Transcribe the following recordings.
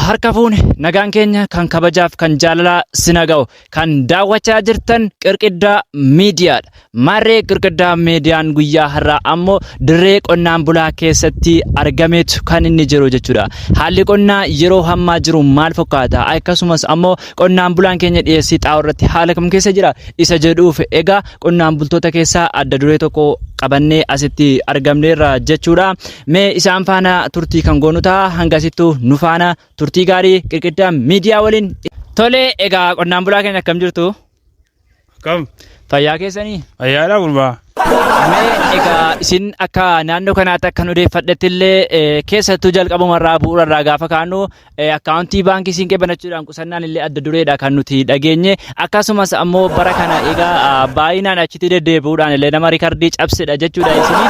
Harka fuune nagaan keenya kan kabajaaf kan jaalalaa sina ga'u kan daawwachaa jirtan Qirqiddaa Miidiyaadha. Maarree Qirqiddaa Miidiyaan guyyaa har'aa ammoo dirree qonnaan bulaa keessatti argameetu kan inni jiru jechuudha. Haalli qonnaa yeroo hammaa jiru maal fakkaata? Akkasumas ammoo qonnaan bulaan keenya dhiyeessii xaa'oo irratti haala kam keessa jira? Isa jedhuuf egaa qonnaan bultoota keessaa adda duree tokko qabannee asitti argamneerra jechuudha. Mee isaan faana turtii kan goonu ta'a hangasittuu nu faana turtii gaarii Qirqiddaa Miidiyaa waliin. Tole egaa qonnaan bulaa keenya akkam jirtu? Akkam? Fayyaa keessanii? Fayyaadha gurbaa. Mee egaa isin akka naannoo kanaatti akkan odeeffadhetti illee keessattuu jalqabumarraa bu'uurarraa gaafa kaanu akkaawuntii baankii siinqee banachuudhaan qusannaan illee adda dureedha kan nuti dhageenye akkasumas ammoo bara kana egaa baay'inaan achitti deddeebi'uudhaan illee nama rikardii cabsedha jechuudha isin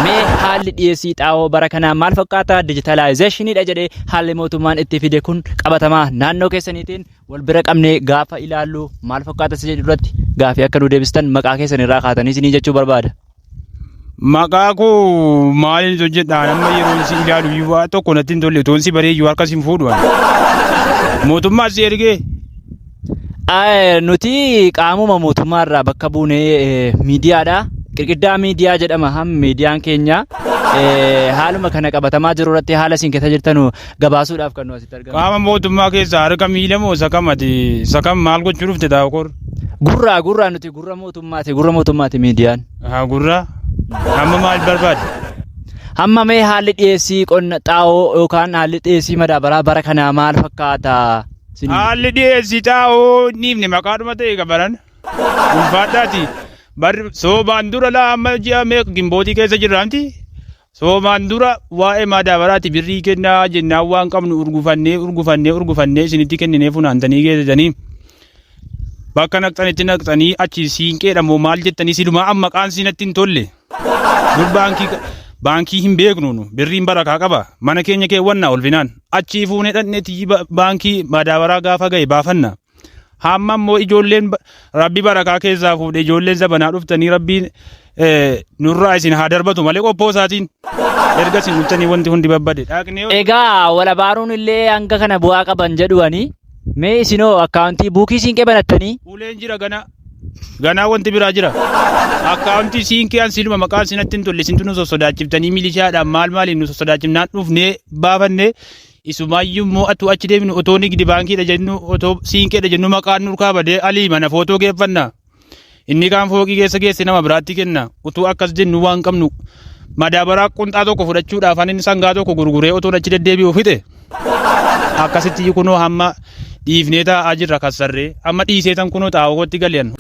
mee haalli dhiyeessii xaa'oo bara kanaa maal fakkaata dijitaalaayizeeshiniidha jedhee haalli mootummaan itti fide kun qabatamaa naannoo keessaniitiin wal bira qabnee gaafa ilaallu maal fakkaata isa jedhu irratti gaafii akka nu deebistan maqaa keessan irraa kaatanii isinii jechuu barbaada. Maqaa koo maaliin hojjedha amma yeroon si ilaalu iyyuu waa tokko natti hin tolle otoon si baree iyyuu harka si hin fuudhu ani. Mootummaa si ergee Nuti qaamuma mootummaa irraa bakka buunee miidiyaadha. Qirqiddaa miidiyaa jedhama ham miidiyaan keenya. Haaluma kana qabatamaa jiru irratti haala isin keessa jirtanu gabaasuudhaaf kan nu asitti argamu. Qaama mootummaa keessaa harka miila moo isa kam ati isa kam maal gochuu dhufte taa'u Gurraa gurraa nuti gurra mootummaati gurra mootummaati miidiyaan. Haa gurra amma maal barbaadde? Hamma mee haalli dhiyeessii qonna xaa'oo yookaan haalli dhiyeessii madaabaraa bara kanaa maal fakkaata? Isin- Haalli dhiyeessii xaa'oo hin dhiifne maqaadhuma ta'e qabaran. Ulfaadhaati. Barri soobaan dura laa amma ji'a meeqa gimbootii keessa jirra miti? Soomaan dura waa'ee maadaabaraati birrii kennaa jennaan waan qabnu urgufannee urgufannee urgufannee isinitti kenninee funaantanii geessitanii bakka naqxanitti naqxanii achi siinqeedha moo maal jettanii silumaa amma maqaan siinatti hin tolle. Dur baankii baankii hin beeknu nu birriin barakaa qaba mana keenya keewwanna ulfinaan achii fuunee dhaqnee tiyyi baankii maadaabaraa gaafa ga'e baafanna. Hamma immoo ijoolleen rabbi barakaa keessaa fuudhe ijoolleen zabanaa dhuftanii rabbiin nurraa isin haa darbatu malee qophoo isaatiin erga isin dhuftanii wanti hundi babbade. Dhaqnee Egaa wal abaaruun illee hanga kana bu'aa qaban jedhuani. Mee isinoo akkaawuntii buukii siinqee banattanii? Uleen jira ganaa. Ganaa wanti biraa jira. Akkaawuntii siinqee an siluma maqaan sinatti hin tolle isintu nu sossodaachiftanii milishaadhaan maal maaliin nu sossodaachifnaan dhufnee baafannee Isumaayyuu immoo atuu achi deemnu otoo nigdi baankiidha jennu otoo siinqeedha jennu maqaan nurkaa badee alii mana footoo geeffanna. Inni kaan fooqii keessa geesse nama biraatti kenna. Utuu akkas jennu waan qabnu madaabaraa qunxaa tokko fudhachuudhaaf ani sangaa tokko gurguree otoon achi deddeebi'u fixe. Akkasitti kunoo hamma dhiifnee taa'aa jirra kassarree. Amma dhiisee tan kunoo xaa'oo kootti galean.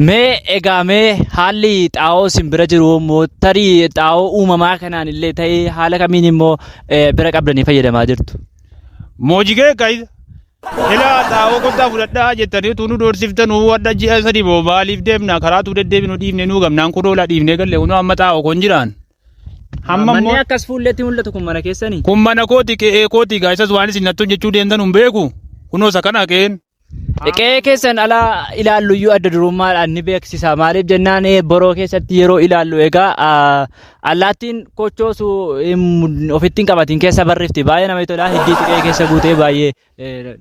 Mee egaa mee haalli xaa'oo isin bira jiru immoo tarii xaa'oo uumamaa kanaan illee ta'ee haala kamiin immoo bira qabdanii fayyadamaa jirtu. Moojigee kaayisa. Ilaa xaa'oo kottaa fudhadhaa jettanii utuu nu doorsiftan wadha ji'a sadii moo maaliif deemna karaa utuu deddeebinu dhiifne nuu gamnaan kunoo laa dhiifnee galle kunoo amma xaa'oo kun jiraan. Hamma Manni immoo akkas fuulleetti mul'atu kun mana keessanii? kun mana kooti qe'ee kooti gaa isas waan isin natti hojjechuu deemtan hin beeku. Kunoo isa kana qe'een. Qe'ee keessan alaa ilaallu iyyuu adda durummaadhaan ni beeksisa. Maaliif jennaan boroo keessatti yeroo ilaallu egaa allaattiin kochoosu ofitti hin qabatin keessa barrifti. Baay'ee namatti tola. Hiddiitu qe'ee keessa guutee baay'ee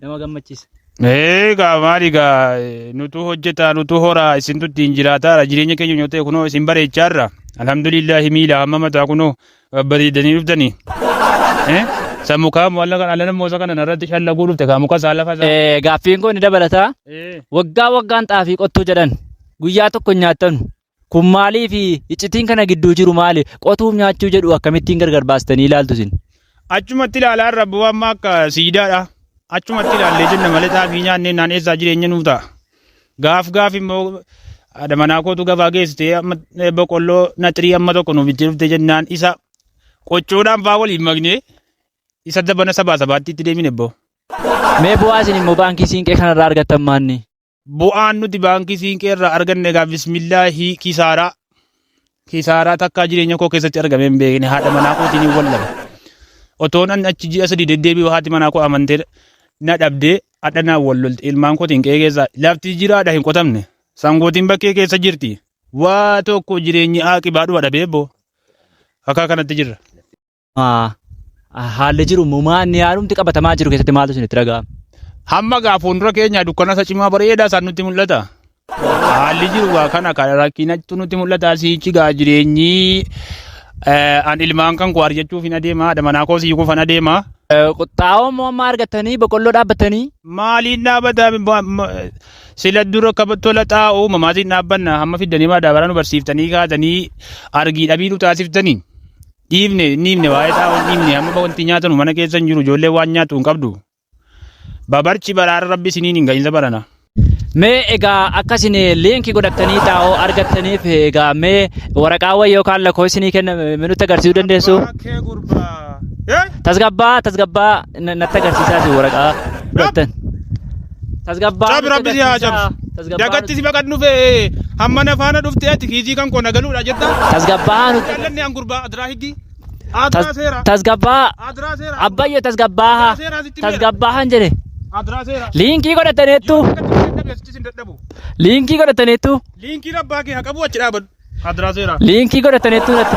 nama gammachiisa. Egaa maali egaa nutu hojjetaa nutu horaa isintu ittiin jiraataara jireenya keenya yoo ta'e kunoo isin bareechaarra alhamdulillaahi miila hamma mataa kunoo babbareedanii dhuftanii. Eh? Sa mukaa waan kan ala namoota kana irratti shallaguu dhufte kaa muka isaa lafa isaa. Gaaffiin kun ni dabalata. Waggaa waggaan xaafii qottuu jedhan guyyaa tokko hin nyaattanu. Kun maaliif iccitiin kana gidduu jiru maali? Qotuuf nyaachuu jedhu akkamittiin gargar baastanii ilaaltu isin? Achumatti ilaalaa irra bu'aa amma akka siidaadha. Achumatti ilaallee jenna malee xaafii nyaannee naan eessaa jireenya nuuf ta'a. Gaaf gaaf immoo haadha manaa kootu gabaa geessitee amma boqqolloo naxirii amma tokko nuuf itti dhufte jennaan isa qoccoodhaan faa waliin maknee isa dabana sabaa sabaatti itti deemine boo. Mee bu'aa isin immoo baankii siinqee kanarraa argattan maanni? Bu'aan nuti baankii siinqee irraa arganne egaa bismillaahi kisaaraa kisaaraa takkaa jireenya koo keessatti argamee hin beekne haadha manaa kootiin hin wallabe. Otoon an achi ji'a sadii deddeebi'u haati manaa koo amantee na dhabdee hadha naan wal lolte ilmaan kootiin qe'ee keessa lafti jiraadha hin qotamne sangootiin bakkee keessa jirti waa tokko jireenyi aaqibaadhuma dhabee boo akka kanatti jirra. Haalli jiru mumaan yaadumti qabatamaa jiru keessatti maaltu isinitti dhaga'ama? Hamma gaa fuuldura keenya dukkana isa cimaa bareedaa isaan nutti mul'ata. Haalli jiru gaa kana kan rakkinatu nutti mul'ata siichi gaa jireenyi an ilmaan kan koo argachuuf hin adeema haadha manaa koo siikuuf hin adeema. Xaa'oo immoo amma argattanii boqqolloo dhaabbattanii Maaliin dhaabbata sila dura tola xaa'oo uumamaatiin dhaabbanna hamma fiddanii madaabaraa nu barsiiftanii kaatanii argii dhabii nu taasiftanii. Dhiifne dhiifne waa'ee xaa'oo dhiifne hamma wanti nyaatanu mana keessa hin jiru ijoollee waan nyaatu hin qabdu. Babarchi baraara rabbi isiniin hin gahinsa barana. Mee egaa akka isin liinkii godhattanii xaa'oo argattaniif egaa mee waraqaawwan yookaan lakkoofsi isinii kenname mee nutti agarsiisuu dandeessu? Baakee gurbaa. Eh? Tasgabbaa tasgabbaa natti agarsiisaa isin waraqaa fudhattan. Tasgabbaa Cabi nutti rabbi si haa agarsiisaa. cabsu. Tasgabbaa Dagatti si baqadhu dhufe hamma na faana dhufte ati kiisii kan koo na galuudha jetta. Tasgabbaa nutti Jaallanni an gurbaa adiraa higgi. Adiraa seera. Tasgabbaa Adiraa seera. Abbayyo tasgabbaaha Seera sitti meera. tasgabbaahan jedhe. Adiraa seera. Liinkii godhataniittu Yoo akkatti hin dadhabe asitti hin dadhabu. liinkii godhataniittu Liinkii abbaa kee haa qabu achi dhaabadhu. Adiraa seera. liinkii godhataniittu natti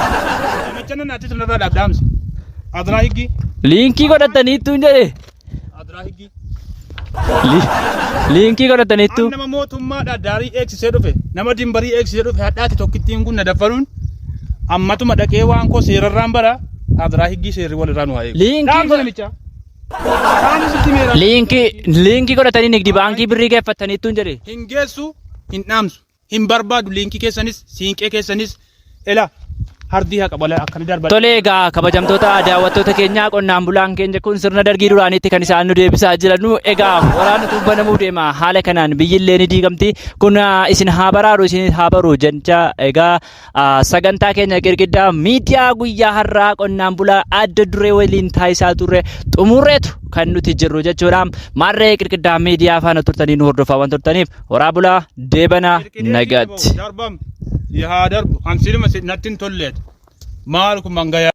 Namicha nan ati sanarraa dhaabdaamsi. Adiraa higgi. liinkii godhataniittu hin jedhe. Adiraa higgi. Liinkii godhataniittu. An nama mootummaadha daarii eegsisee dhufe nama dimbarii eegsisee dhufe hadhaati tokkittiin kun na daffaruun ammatuma dhaqee waan koo seerarraan bara adiraa higgii seerri walirraa nu haa eegu. Liinkii Dhaamsa namicha. Dhaamsi sitti meera. Liinkii godhatanii nigdi baankii birrii geeffataniittu hin jedhe. Hin geessu hin dhaamsu. Hin barbaadu liinkii keessanis siinqee keessanis ela hardii haqa bala akkana darba. Tole egaa kabajamtoota daawwattoota keenyaa qonnaan bulaan keenya kun sirna dargii duraaniitti kan isaan nu deebisaa jiranu egaa waraanatu banamuu deema haala kanaan biyyillee ni diigamti kun isin haa baraaru isin haa baru jecha egaa Sagantaa keenya Qirqiddaa Miidiyaa guyyaa har'aa qonnaan bulaa adda duree waliin taasisaa turre xumurreetu kan nuti jirru jechuudha. Maarree Qirqiddaa Miidiyaa faana turtanii nu hordofaa waan turtaniif horaa bulaa deebanaa nagaatti. Darbam yaa darbu an siluma natti hin tolleet maal kun mangayaa.